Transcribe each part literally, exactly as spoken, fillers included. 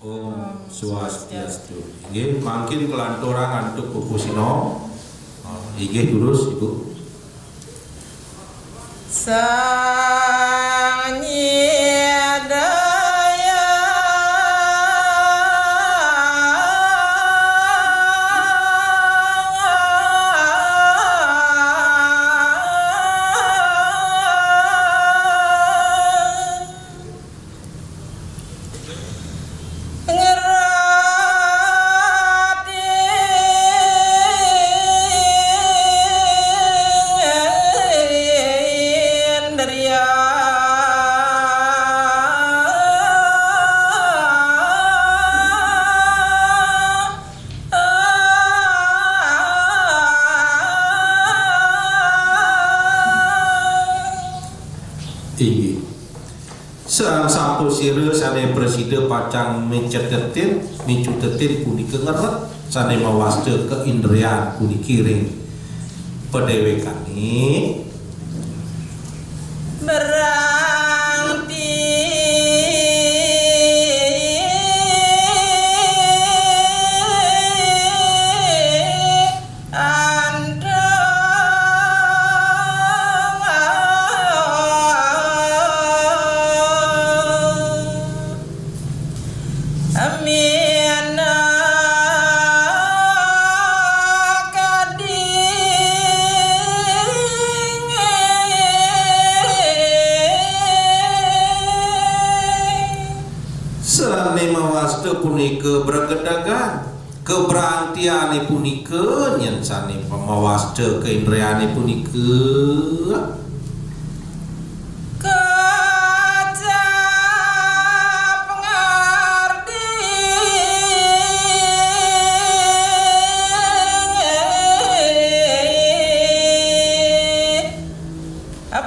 Om Swastiastu. Inggih, mangkin kalanturang antuk pupusina. Ah, inggih, durus, Ibu. Sang Nyidaya ngerati indriya. Inggih. Sang sapasira sane prasida pacang micetetin, micutetin punika ngeret sane mawasta kaindrian puniki ring padewekane. Berang ti andang amina kading. Sane mawasta punika bregedegan. Kabrantiane punika, nyen sane mawasta kaindriane punika. Kecap ngardi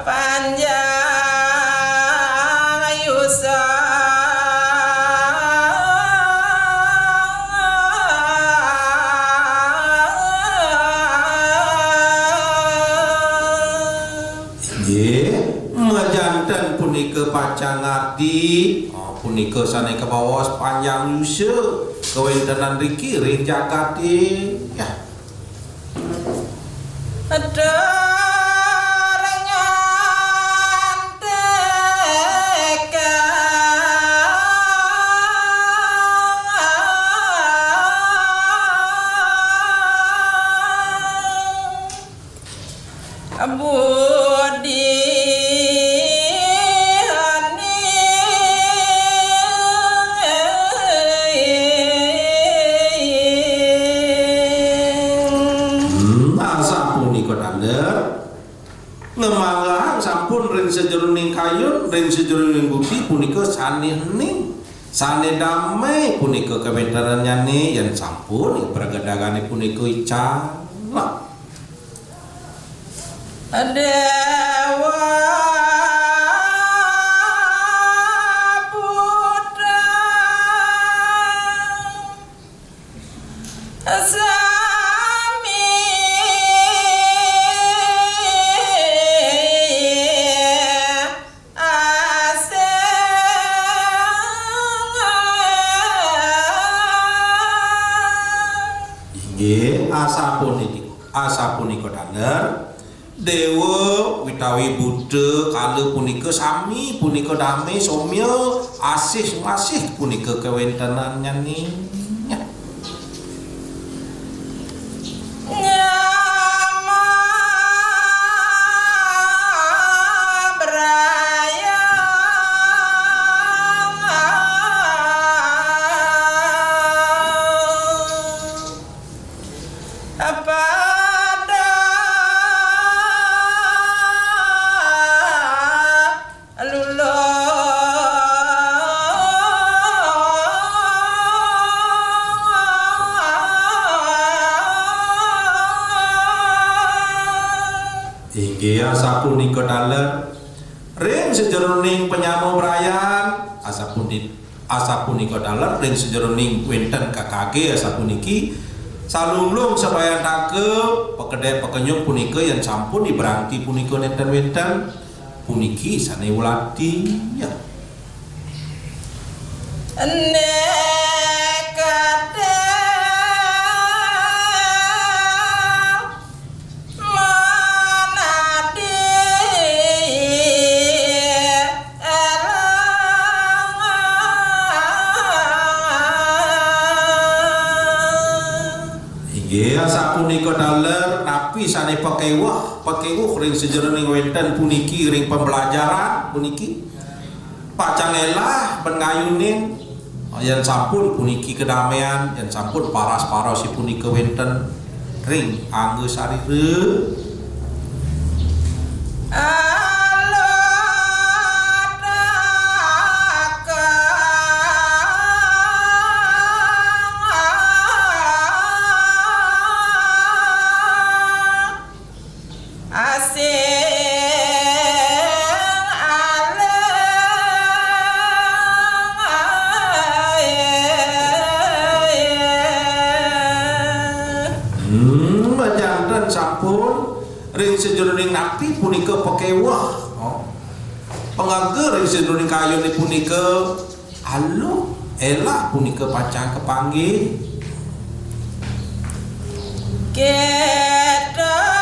panjang ayusa. Inggih, majanten punika pacang ngardi, oh, punika sane kabaos panjang yusa kawentenan riki ring jagate. Ya. Aduh, ngantek. Budi Hani. Hmm, asapunika taler. Ngemanggang sampun ring sajeroning kayun, ring sajeroning budi punika sane hening, sane dame punika kawentenannyane yen sampun pregedagane punika ical. Dewa Putra sami asih. Inggih, asapuniki, asapunika taler. Dewa utawi buta kala punika sami punika dame somya asih masih punika kawentenannyane. Nyama braya. Pada lula. Inggih asapunika taler. Ring sajeroning panyama brayan, asapuni-, asapunika taler ring sajeroning wenten kakage asapuniki, salunglung sabayantaka, pakede pakenyung punika yen sampun ibranti punika nenten wenten, puniki sane ulati. Ya. Ene Iya, sapunika taler napi sane pakewuh, pakewuh ring sajeroning wenten puniki ring pembelajaran puniki. Pacang elah ben ngayunin, yen sampun puniki kadamean, yen sampun paras-parasi punika wenten ring angga sarira. Hmm, majanten sampun ring sajeroning napi punika pakewuh. Oh. Pangaga ring sajeroning kayune punika aluh, elah punika pacang kapanggih. Kita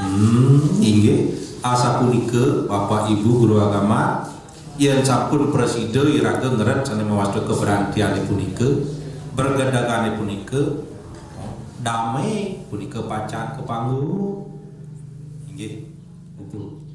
Hmm, inggih. Asapunika, Bapak Ibu Guru Agama, yen sampun prasida iraga ngeret sane mawasta kabrantiane punika, bergedagane punika, dame punika pacang kapanggu. Inggih, betul.